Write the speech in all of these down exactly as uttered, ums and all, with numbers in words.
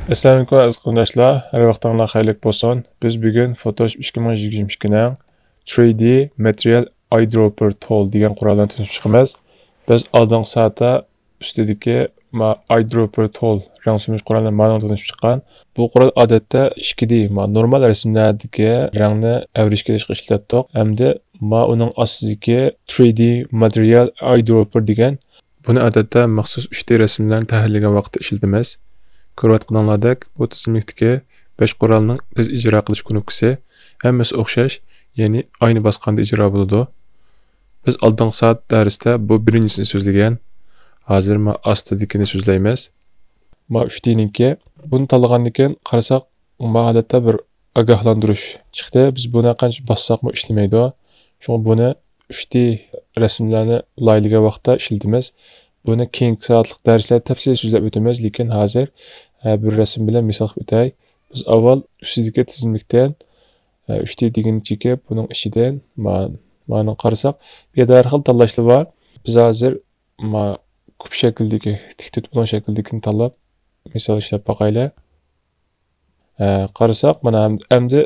ئەسسالامۇئەلەيكۇم ئەزىز قېرىنداشلار، ھەر ۋاقتىڭلار خەيرلىك بولسۇن. بىز بۈگۈن فوتوشوپ ئىككى مىڭ يىگىرمە ئىككىنىڭ تري دى ماتېرىيال ئايدروپپېر تول دېگەن قورالىنى تونۇشۇپ چىقىمىز. بىز ئالدىنقى سائەتتە ئۈستىدىكى ما ئايدروپپېر تول رەڭ سۈمۈرۈش قورالىنى مانىڭ تونۇشۇپ چىققان. بۇ قورال ئادەتتە ئىككى دى ما نورمال رەسىملەردىكى رەڭنى ئەۋرىشكە ئېلىشقا ئىشلەتتۇق. ئەمدى ما ئۇنىڭ ئاستىدىكى تري دى ماتېرىيال ئايدروپپېر دېگەن، بۇنى ئادەتتە مەخسۇس ئۈچ دى رەسىملەرنى تەھرىرلىگەن ۋاقىتتا ئىشلىتىمىز. كۆرۈۋاتقىنىڭلاردەك، بۇ تىزىملىكتىكى بەش قورالنىڭ تېز ئىجرا قىلىش كۇنۇپكىسى ھەممىسى ئوخشاش، يەنى ئاينى باسقاندا ئىجرا بولىدۇ. بىز ئالدىنقى سائەت دەرستە بۇ بىرىنچىسىنى سۆزلىگەن. ھازىر ما ئاستىدىكىنى سۆزلەيمىز. ما ئۈچ دىنىڭكى. بۇنى تاللىغاندىن كېيىن قارىساق، ما ھالەتتە بىر ئاگاھلاندۇرۇش چىقتى. بىز بۇنى قانچە باسساقمۇ ئىشلىمەيدۇ. شۇڭا بۇنى ئۈچ دى رەسىملەرنى لايىھەلىگەن ۋاقىتتا ئىشلىتىمىز. بۇنى كېيىنكى سائەتلىك دەرسلەردە تەپسىلىي سۆزلەپ ئۆتىمىز، لېكىن ھازىر، ئە، بىر رەسىم بىلەن مىسال قىلىپ ئۆتەي. بىز ئاۋۋال ئۈستىدىكى تىزىملىكتىن، ئە، ئۈچ دى دېگىنى چېكىپ، بۇنىڭ ئىچىدىن ما-، مانىڭ قارىساق، بۇ يەردە ھەر خىل تاللاشلار بار. بىز ھازىر ما كۇب شەكلىدىكى، تىك تۆتبۇرۇن شەكلىدىكىنى تاللاپ، مىسال ئىشلەپ باقايلى. ھە، قارىساق، مانا ئەم-، ئەمدى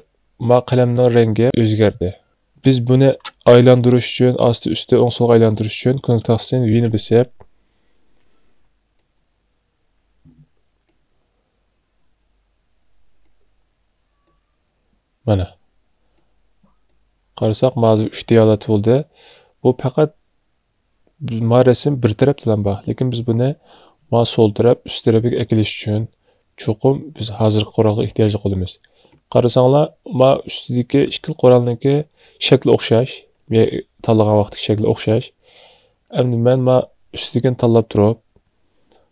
ما قەلەمنىڭ رەڭگى ئۆزگەردى. بىز بۇنى ئايلاندۇرۇش ئۈچۈن، ئاستى ئۈستى، ئوڭ سولغا ئايلاندۇرۇش ئۈچۈن كۇنۇپكا تاختىسىدىن ۋىنى بېسىپ، مانا. قارىساق، ما ھازىر ئۈچ دى ھالەت بولدى. بۇ پەقەت ما رەسىم بىر تەرەپتىلا بار، لېكىن بىز بۇنى ما سول تەرەپ، ئۈست تەرەپكە ئەكېلىش ئۈچۈن چوقۇم بىز ھازىرقى قورالغا ئېھتىياجلىق بولىمىز. قارىساڭلار، ما ئۈستىدىكى ئىككىلا قورالنىڭكى شەكلى ئوخشاش، يە-، تاللىغان ۋاقىتتىكى شەكلى ئوخشاش. ئەمدى مەن ما ئۈستىدىكىنى تاللاپ تۇرۇپ،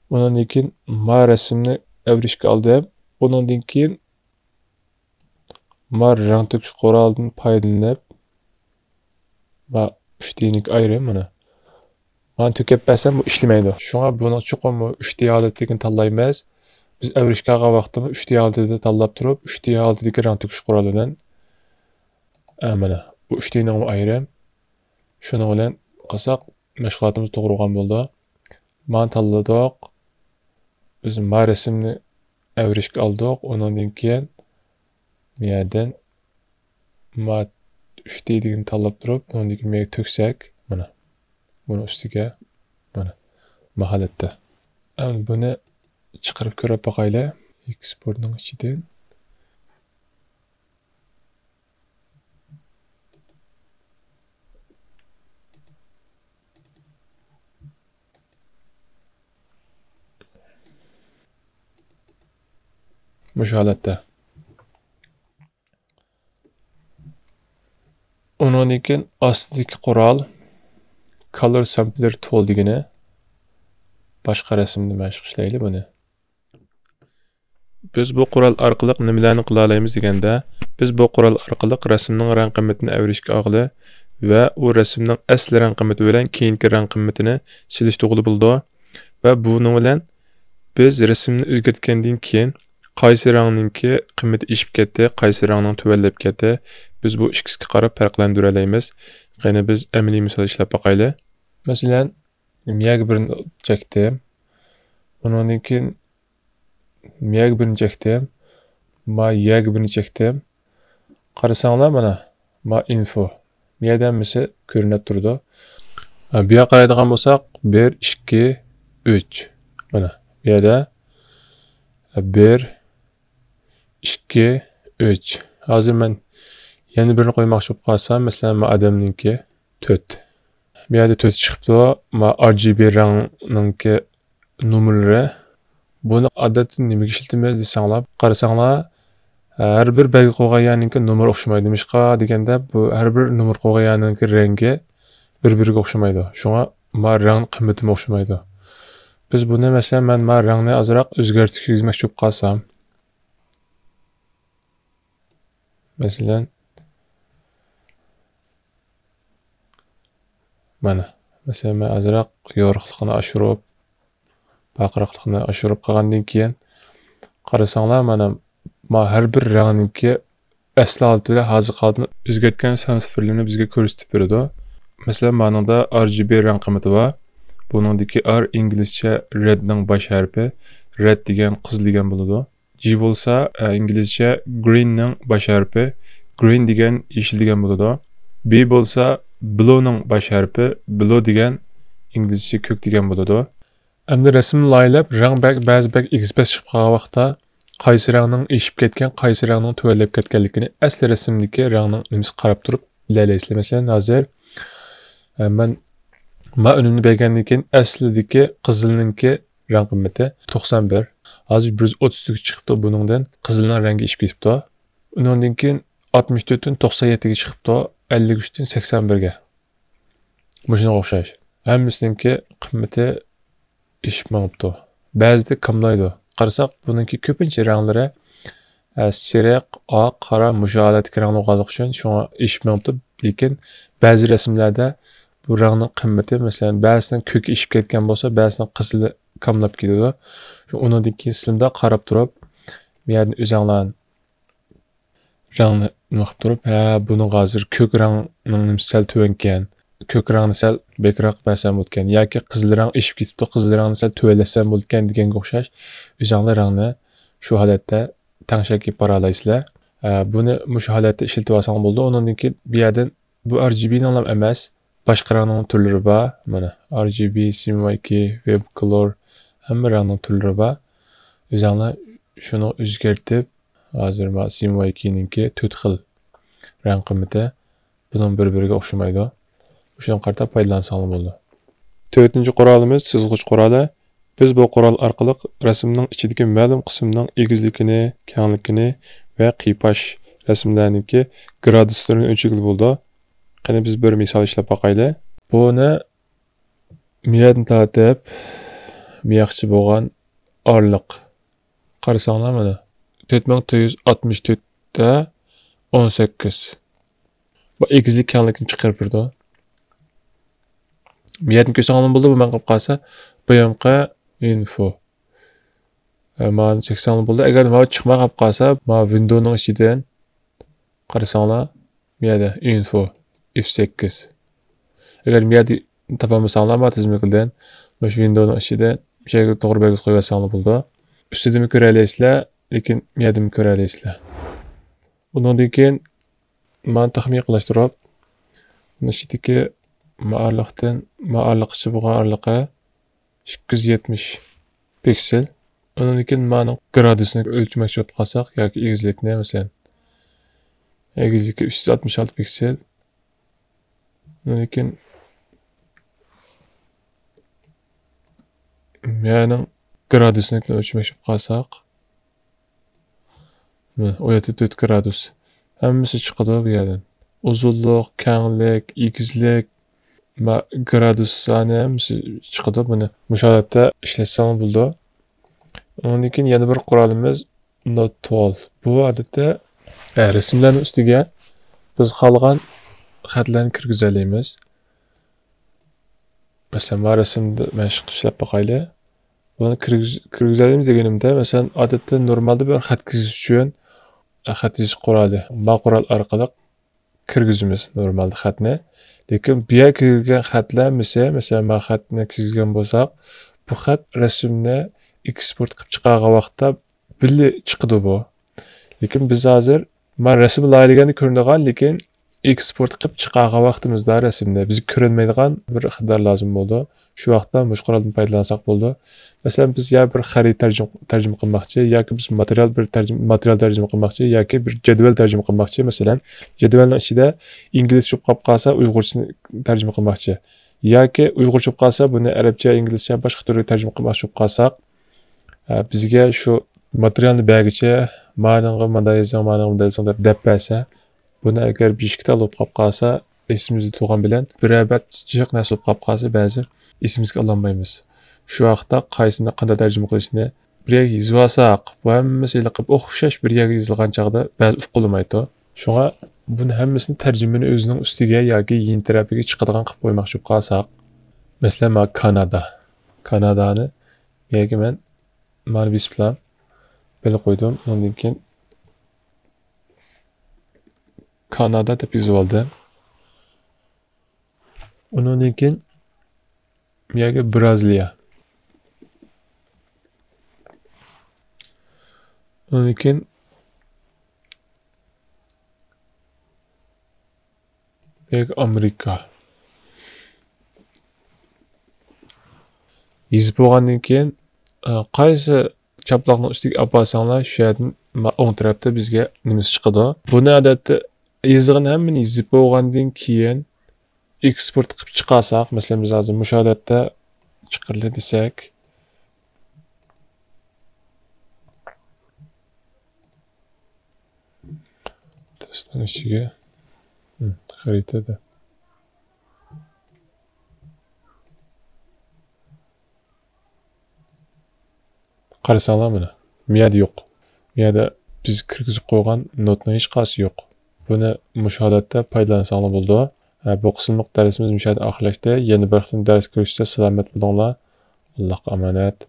ئۇنىڭدىن كېيىن ما رەسىمنى ئەۋرىشكە ئالدىم. ئۇنىڭدىن كېيىن ما رەڭ تۆكۈش قورالىدىن پايدىلىنىپ، ما ئۈچ دىنىڭكى ئايرىم مانا. مانا تۆكۈپ بەرسەم، بۇ ئىشلىمەيدۇ. شۇڭا بۇنىڭ چوقۇم ئۈچ دى ھالەتتىكىنى تاللايمىز. بىز ئەۋرىشكە ئالغان ۋاقىتتا ئۈچ دى ھالىتىدە تاللاپ تۇرۇپ، ئۈچ دى ھالىتىدىكى رەڭ تۆكۈش قورالى بىلەن، ئە، مانا، بۇ ئۈچ دىنىڭ ئايرىم. شۇنىڭ بىلەن قىلساق، مەشغۇلاتىمىز توغرا بولغان بولىدۇ. مانا تاللىدۇق. بىز ما رەسىمنى ئەۋرىشكە ئالدۇق. ئۇنىڭدىن كېيىن بۇ يەردىن ما ئۈچ دى دېگىنى تاللاپ تۇرۇپ، ئۇنىڭدىن كېيىن بۇ يەرگە تۆكسەك، مانا، بۇنىڭ ئۈستىگە، مانا، ما ھالەتتە. ئەمدى بۇنى چىقىرىپ كۆرۈپ باقايلى. ئېكسپورتنىڭ ئىچىدىن. مۇشۇ ھالەتتە. ئۇنىڭدىن كېيىن ئاستىدىكى قورال، كالور سامپلېر تول دېگىنى. باشقا رەسىمدە مەشىق ئىشلەيلى بۇنى. بىز بۇ قورال ئارقىلىق نېمىلەرنى قىلالايمىز دېگەندە، بىز بۇ قورال ئارقىلىق رەسىمنىڭ رەڭ قىممىتىنى ئەۋرىشكە ئالغىلى ۋە ئۇ رەسىمنىڭ ئەسلى رەڭ قىممىتى بىلەن كېيىنكى رەڭ قىممىتىنى سېلىشتۇرغىلى بولىدۇ. ۋە بۇنىڭ بىلەن بىز رەسىمنى ئۆزگەرتكەندىن كېيىن قايسى رەڭنىڭكى قىممىتى ئېشىپ كەتتى، قايسى رەڭنىڭ تۆۋەنلەپ كەتتى، بىز بۇ ئىككىسىگە قاراپ پەرقلەندۈرەلەيمىز. قېنى بىز ئەمەلىي مىسال ئىشلەپ باقايلى. مەسىلەن، مىيەگە بىرنى چەكتىم. ئۇنىڭدىن كېيىن مىيەگە بىرنى چەكتىم. ما يەگە بىرنى چەكتىم. قارىساڭلار، مانا، ما ئىنفو. بۇ يەردە ھەممىسى كۆرۈنۈپ تۇرىدۇ. ھە، بۇ يەرگە قارايدىغان بولساق، بىر، ئىككى، ئۈچ. مانا، بۇ يەردە، ھە، بىر، ئىككى، ئۈچ. ھازىر مەن يەنە بىرنى قويماقچى بولۇپ قالسام، مەسىلەن، ما ئادەمنىڭكى تۆت. بۇ يەردە تۆت چىقىپتۇ. ما ئار جى بى رەڭنىڭكى نومۇرلىرى. بۇنى ئادەتتە نېمىگە ئىشلىتىمىز دېسەڭلار، قارىساڭلار، ھەر بىر بەلگە قويغان يەرنىڭكى نومۇرى ئوخشىمايدۇ. نېمىشقا دېگەندە، بۇ ھەر بىر نومۇر قويغان يەرنىڭكى رەڭگى بىر-بىرىگە ئوخشىمايدۇ. شۇڭا ما رەڭ قىممىتىمۇ ئوخشىمايدۇ. بىز بۇنى، مەسىلەن، مەن ما رەڭنى ئازراق ئۆزگەرتىش كىرگۈزمەكچى بولۇپ قالسام، مەسىلەن، مانا، مەسىلەن، مەن ئازراق يورۇقلۇقىنى ئاشۇرۇپ، پارقىراقلىقىنى ئاشۇرۇپ قىلغاندىن كېيىن، قارىساڭلار، مانا، ما ھەر بىر رەڭنىڭكى ئەسلى ھالىتى بىلەن ھازىرقى ھالىتىنى ئۆزگەرتكەن سان سىفىرلىرىنى بىزگە كۆرسىتىپ بېرىدۇ. مەسىلەن، مانىڭدا ئار جى بى رەڭ قىممىتى بار. بۇنىڭدىكى ئار ئىنگلىزچە رېدنىڭ باش ھەرپى. رېد دېگەن قىزىل دېگەن بولىدۇ. G بولسا، ئە، ئىنگلىزچە green نىڭ باش ھەرپى، green دېگەن يېشىل دېگەن بولىدۇ. B بولسا blue نىڭ باش ھەرپى، blue دېگەن ئىنگلىزچە كۆك دېگەن بولىدۇ. ئەمدى رەسىمنى لايىھەلەپ، رەڭ بەك، بەزى بەك ئېگىز پەس چىقىپ قالغان ۋاقىتتا، قايسى رەڭنىڭ ئېشىپ كەتكەن، قايسى رەڭنىڭ تۆۋەنلەپ كەتكەنلىكىنى ئەسلى رەسىمدىكى رەڭنىڭ نېمىسىگە قاراپ تۇرۇپ بىلەلەيسىلەر. مەسىلەن، ھازىر، ئە، مەن ما ئۈنۈمنى بەرگەندىن كېيىن، ئەسلىدىكى قىزىلنىڭكى رەڭ قىممىتى توقسان بىر. ھازىر بىر يۈز ئوتتۇز تۆتكە چىقىپتۇ، بۇنىڭدىن قىزىلنىڭ رەڭگى ئېشىپ كېتىپتۇ. ئۇنىڭدىن كېيىن ئاتمىش تۆتتىن توقسان يەتتىگە چىقىپتۇ، ئەللىك ئۈچتىن سەكسەن بىرگە. مۇشۇنىڭغا ئوخشاش. ھەممىسىنىڭكى قىممىتى ئېشىپ مېڭىپتۇ. بەزىدە كاملايدۇ. قارىساق، بۇنىڭكى كۆپىنچە رەڭلىرى، ئە، سېرىق، ئاق، قارا، مۇشۇ ھالەتتىكى رەڭ بولغانلىقى ئۈچۈن شۇڭا ئېشىپ مېڭىپتۇ. لېكىن بەزى رەسىملەردە بۇ رەڭنىڭ قىممىتى، مەسىلەن، بەزىسىنىڭ كۆكى ئېشىپ كەتكەن بولسا، بەزىسىنىڭ قىزىلى كاملاپ كېتىدۇ. شۇ ئۇنىڭدىن كېيىن سىلىمدا قاراپ تۇرۇپ، بۇ يەردىن ئۆزەڭلار رەڭنى نېمە قىلىپ تۇرۇپ، ھە، بۇنىڭغا ھازىر كۆك رەڭنىڭ نېمىسى سەل تۆۋەنكەن، كۆك رەڭنى سەل بەكرەك بەرسەم بولىدىكەن ياكى قىزىل رەڭ ئېشىپ كېتىپتۇ، قىزىل رەڭنى سەل تۆۋەنلەتسەم بولىدىكەن دېگەنگە ئوخشاش، ئۆزەڭلار رەڭنى شۇ ھالەتتە تەڭشەپ كېلىپ بارالايسىلەر. ھە، بۇنى مۇشۇ ھالەتتە ئىشلىتىۋالساڭلار بولىدۇ. ئۇنىڭدىن كېيىن بۇ يەردىن بۇ R G B نىڭلام ئەمەس، باشقا رەڭنىڭ تۈرلىرى بار. مانا، R G B، C M Y K، Web Color، ھەممە رەڭنىڭ تۈرلىرى بار. ئۆزەڭلار شۇنى ئۆزگەرتىپ، ھازىر ما C M Y K نىڭكى تۆت خىل رەڭ قىممىتى. بۇنىڭ بىر-بىرىگە ئوخشىمايدۇ. شۇنىڭغا قارىتا پايدىلانساڭلار بولىدۇ. تۆتىنچى قورالىمىز سىزغۇچ قورالى. بىز بۇ قورال ئارقىلىق رەسىمنىڭ ئىچىدىكى مەلۇم قىسىمنىڭ ئېگىزلىكىنى، كەڭلىكىنى ۋە قىيپاش رەسىملەرنىڭكى گرادۇسلىرىنى ئۆلچىگىلى بولىدۇ. قېنى، بىز بىر مىسال ئىشلەپ باقايلى. بۇنى مىيەدىن تارتىپ مىيەقچە بولغان ئارىلىق. قارىساڭلار مانا، تۆت مىڭ تۆت يۈز ئاتمىش تۆتتە ئون سەككىز. بۇ ئېگىزلىك كەڭلىكنى چىقىرىپ بېرىدۇ. مىيەدىن كۆرسەڭلار بولىدۇ، بۇ مەن قىلىپ قالسا، B M K info. ئە، مانا چەكسەڭلار بولىدۇ. ئەگەر ماۋۇ چىقماي قاپ قالسا، ماۋۇ ۋىندونىڭ ئىچىدىن قارىساڭلار، بۇ يەردە info، F سەككىز. ئەگەر بۇ يەردە تاپالمىساڭلار، مانا تىزىملىكىدىن مۇشۇ ۋىندونىڭ ئىچىدىن مۇشۇ يەرگە توغرا بەلگىسى قويۇۋەتسەڭلار بولىدۇ. ئۈستىدىمۇ كۆرەلەيسىلەر، لېكىن بۇ يەردىمۇ كۆرەلەيسىلەر. ئۇنىڭدىن كېيىن مانا تېخىمۇ يېقىنلاشتۇرۇپ، بۇنىڭ ئىچىدىكى مائارىلىقتىن، مائارىلىققىچە بولغان ئارىلىقى ئىككى يۈز يەتمىش پىكسېل. ئۇنىڭدىن كېيىن مانىڭ گرادۇسىنى ئۆلچىمەكچى بولۇپ قالساق ياكى ئېگىزلىكنى، مەسىلەن، ئېگىزلىكى ئۈچ يۈز ئاتمىش ئالتە پىكسېل. ئۇنىڭدىن كېيىن مەنىڭ گرادۇسىنى ئۆلچىمەكچى بولۇپ قالساق، مانا، ئون يەتتە تۆت گرادۇس. ھەممىسى چىقىدۇ بۇ يەردىن. ئۇزۇنلۇق، كەڭلىك، ئېگىزلىك، ما-، گرادۇس سانى ھەممىسى چىقىدۇ. بۇنى مۇشۇ ھالەتتە ئىشلەتسەڭ بولىدۇ. ئۇنىڭدىن كېيىن يەنە بىر قورالىمىز Node Tool. بۇ ئادەتتە، ئە، رەسىملەرنىڭ ئۈستىگە بىز خالىغان خەتلەرنى كىرگۈزەلەيمىز. مەسىلەن، ما رەسىمدە مەن ئىشلەپ باقايلى. بۇنى كىرگۈز-، كىرگۈزەلەيمىز دېگىنىمدە، مەسىلەن، ئادەتتە نورمالدا بىر خەت كىرگۈزۈش ئۈچۈن، ئە، خەت يېزىش قورالى، ما قورال ئارقىلىق كىرگۈزىمىز نورمالدا خەتنى. لېكىن بۇ يەرگە كىرگۈزگەن خەتلەر ھەممىسى، مەسىلەن، مەن خەتنى كىرگۈزگەن بولساق، بۇ خەت رەسىمنى ئېكسپورت قىلىپ چىقارغان ۋاقىتتا بىللە چىقىدۇ بۇ. لېكىن بىز ھازىر، مانا رەسىم لايىھەلىگەندە كۆرۈنىدىغان، لېكىن ئېكسپورت قىلىپ چىقارغان ۋاقتىمىزدا رەسىمنى بىزگە كۆرۈنمەيدىغان بىر ئىقتىدار لازىم بولىدۇ. شۇ ۋاقىتتا مۇشۇ قورالدىن پايدىلانساق بولىدۇ. مەسىلەن، بىز يا بىر خەرىتە تەرجىم-، تەرجىمە قىلماقچى، ياكى بىز ماتېرىيال بىر تەرجىمە، ماتېرىيال تەرجىمە قىلماقچى، ياكى بىر جەدۋەل تەرجىمە قىلماقچى. مەسىلەن، جەدۋەلنىڭ ئىچىدە ئىنگلىزچە بولۇپ قاپ قالسا، ئۇيغۇرچىسىنى تەرجىمە قىلماقچى. ياكى ئۇيغۇرچە بولۇپ قالسا، بۇنى ئەرەبچە، ئىنگلىزچە، باشقا تۈرگە تەرجىمە قىلماقچى بولۇپ قالساق، ئە، بىزگە شۇ ماتېرىيالنى بەرگۈچە، مانىڭغا مۇنداق يېزىڭ، مانىڭغا مۇنداق يېزىڭ دەپ دەپ بەرسە، بۇنى ئەگەر بىر ئىككى تال بولۇپ قاپ قالسا، ئېسىمىزدە تۇرغان بىلەن بىرەر بەت جىق نەرسە بولۇپ قاپ قالسا، بەزى ئېسىمىزگە ئالالمايمىز. شۇ ۋاقىتتا قايسىنى قانداق تەرجىمە قىلىشنى بىر يەرگە يېزىۋالساق، بۇ ھەممىسى ھېلىقى ئوخشاش بىر يەرگە يېزىلغان چاغدا بەزى ئۇقۇلمايدۇ. شۇڭا بۇنى ھەممىسىنى تەرجىمىنى ئۆزىنىڭ ئۈستىگە ياكى يېنى تەرەپىگە چىقىدىغان قىلىپ قويماقچى بولۇپ قالساق، مەسىلەن، مانا كانادا. كانادانى بۇ يەرگە مەن مانا بېسىپلا بىللە قويدۇم. ئۇنىڭدىن كېيىن كانادا دەپ يېزىۋالدىم. ئۇنىڭدىن كېيىن بۇ يەرگە برازىلىيە. ئۇندىن كېيىن بەك ئامېرىكا. يېزىپ بولغاندىن كېيىن، ئە، قايسى چاپلاقنىڭ ئۈستىگە ئاپارساڭلار، شۇ يەردىن ما-، ئوڭ تەرەپتە بىزگە نېمىسى چىقىدۇ. بۇنى ئادەتتە يېزىلغان ھەممىنى يېزىپ بولغاندىن كېيىن، ئېكسپورت قىلىپ چىقارساق، مەسىلەن، بىز ھازىر مۇشۇ ھالەتتە چىقىرىلى دېسەك، تېستنىڭ ئىچىگە، ھىم، خەرىتىدە. قارىساڭلار مانا، مۇ يەردە يوق. مۇ يەردە بىز كىرگۈزۈپ قويغان نودنىڭ ھېچقايسى يوق. بۇنى مۇشۇ ھالەتتە پايدىلانساڭلار بولىدۇ. ھە، بۇ قىسىملىق دەرسىمىز مۇشۇ يەردە ئاخىرلاشتى. يەنە بىر قېتىم دەرس كۆرۈشكىچە سالامەت بولۇڭلار. ئاللاھقا ئامانەت.